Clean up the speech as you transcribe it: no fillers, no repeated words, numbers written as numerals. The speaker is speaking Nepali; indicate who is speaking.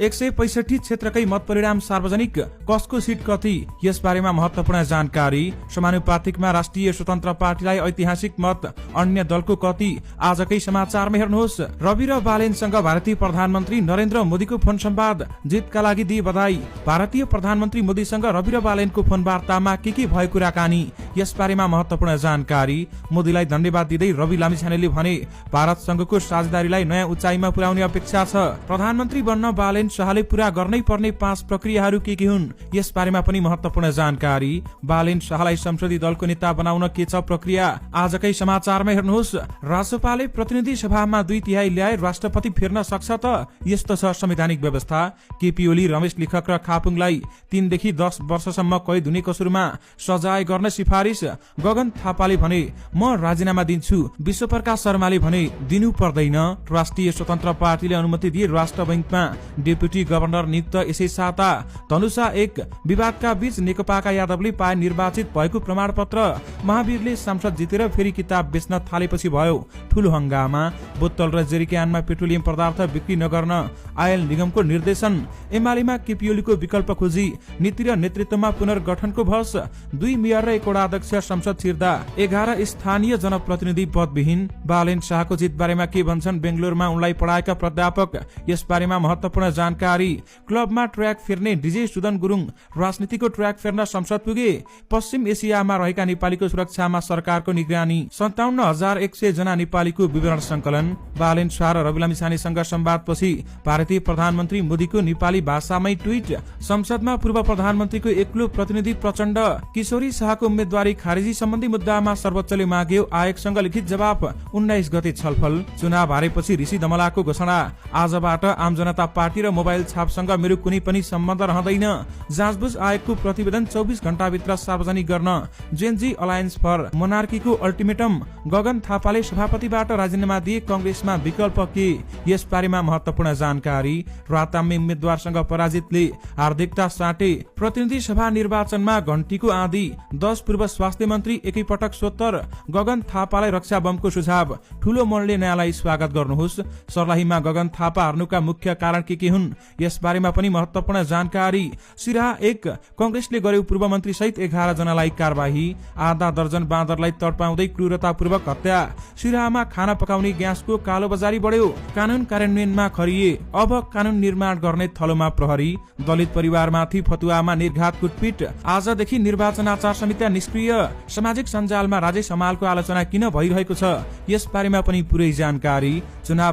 Speaker 1: 165 क्षेत्रकै मत परिणाम सार्वजनिक, कसको सिट कति, यस बारेमा महत्त्वपूर्ण जानकारी। समानुपातिकमा राष्ट्रिय स्वतन्त्र पार्टीलाई ऐतिहासिक मत, अन्य दलको कति, आजकै समाचारमा हेर्नुहोस्। रवि र बालेनसँग भारतीय प्रधानमन्त्री नरेन्द्र मोदीको फोन संवाद, जितका लागि दिए बधाई। भारतीय प्रधानमन्त्री मोदीसँग रवि र बालेनको फोन वार्तामा के भयो कुराकानी, यस बारेमा महत्त्वपूर्ण जानकारी। मोदीलाई धन्यवाद दिँदै रवि लामिछानेले भने भारतसँगको साझेदारीलाई नयाँ उचाइमा पुर्याउने अपेक्षा छ। प्रधानमन्त्री बन्न बालेन शाहले पूरा गर्नै पर्ने 5 प्रक्रियाहरू के हुन्, यस बारेमा पनि महत्त्वपूर्ण जानकारी। बालेन शाहलाई संसदीय दलको नेता बनाउन के छ प्रक्रिया, आजकै समाचारमा हेर्नुहोस्। राष्ट्रपालले प्रतिनिधि सभामा 2/3 ल्याए राष्ट्रपति फेर्न सक्छ त, यस्तो छ संवैधानिक व्यवस्था। केपी ओली, रमेश लेखक र खापुङलाई 3 देखि 10 वर्षसम्म कैद हुने कसुरमा सजाय गर्न सिफारिस। गगन थापाले भने म राजीनामा दिन्छु। विश्वप्रकाश शर्माले भने दिनु पर्दैन। राष्ट्रिय स्वतन्त्र पार्टीले अनुमति दिए राष्ट्र बैंकमा डेपुटी गभर्नर नियुक्त यसै साता। धनुषा 1 विवादका बीच नेकपाका यादवले पाए निर्वाचित भएको प्रमाणपत्र। महावीरले सांसद जितेर फेरि किताब बेच्न थालेपछि भयो ठूलो हंगामा। बोतल र जेरिक्यानमा पेट्रोलियम पदार्थ बिक्री नगर्न आयल निगमको निर्देशन। एमालेमा केपी ओलीको विकल्प खोजी, नीति र नेतृत्वमा पुनर्गठनको भस। 2 मेयर र 1 वडा अध्यक्ष संसद छिर्दा 11 स्थानीय जनप्रतिनिधि पदविहीन। बालेन शाहको जित बारेमा के भन्छन् बेंगलोरमा उनलाई पढाएका प्राध्यापक, यस बारेमा महत्त्वपूर्ण जानकारी। क्लबमा ट्र्याक फेर्ने डीजे सुदन गुरुङ राजनीतिको ट्र्याक फेर्न संसद पुगे। पश्चिम एसियामा रहेका नेपालीको सुरक्षामा सरकारको निगरानी। 57,100 जना नेपालीको विवरण संकलन। बालेन शाह र रवि लामिछानेसँग संवादपछि भारतीय प्रधानमन्त्री मोदीको नेपाली भाषामै ट्वीट। संसदमा पूर्व प्रधानमन्त्रीको एक्लो प्रतिनिधि प्रचण्ड। किशोरी शाहको उम्मेदवारी खारेजी सम्बन्धी मुद्दामा सर्वोच्चले माग्यो आयोगसँग लिखित जवाफ। 19 गते छलफल। चुनाव हारेपछि ऋषि दमलाको घोषणा, आजबाट आम जनता पार्टी र मोबाइल छापसँग मेरो कुनै पनि सम्बन्ध रहँदैन। जाँचबुझ आयोगको प्रतिवेदन 24 घण्टाभित्र सार्वजनिक गर्न जेनजी अलायन्स फर मोनार्कीको अल्टिमेटम। गगन थापाले सभापतिबाट राजीनामा दिए, कंग्रेसमा विकल्प के, यस बारेमा महत्त्वपूर्ण जानकारी। रातामी उम्मेद्वारसँग पराजितले हार्दिकता साटे। प्रतिनिधि सभा निर्वाचनमा घण्टीको आँधी। 10 पूर्व स्वास्थ्य मन्त्री एकैपटक सोत्तर। गगन थापालाई रक्षा बमको सुझाव, ठूलो मनले नयाँलाई स्वागत गर्नुहोस्। सर्लाहीमा गगन थापा हार्नुका मुख्य कारण के हुन्, यस बारेमा पनि महत्त्वपूर्ण जानकारी। सिराहा 1 कंग्रेसले गर्यो पूर्व मन्त्री सहित 11 जनालाई कारबाही। आधा दर्जन बाँदरलाई तडपाउँदै क्रूरतापूर्वक हत्या। सिराहामा खाना पकाउने ग्यासको कालोबजारी बढ्यो। कानून कार्यान्वयनमा खरिए, अब कानून निर्माण गर्ने थलोमा प्रहरी। दलित परिवारमाथि फतुवामा निर्घात कुटपिट। आजदेखि निर्वाचन आचार संहिता निष्क्रिय। सामाजिक सञ्जालमा राजेश हमालको आलोचना किन भइरहेको छ, यस बारेमा पनि पुरै जानकारी। चुनाव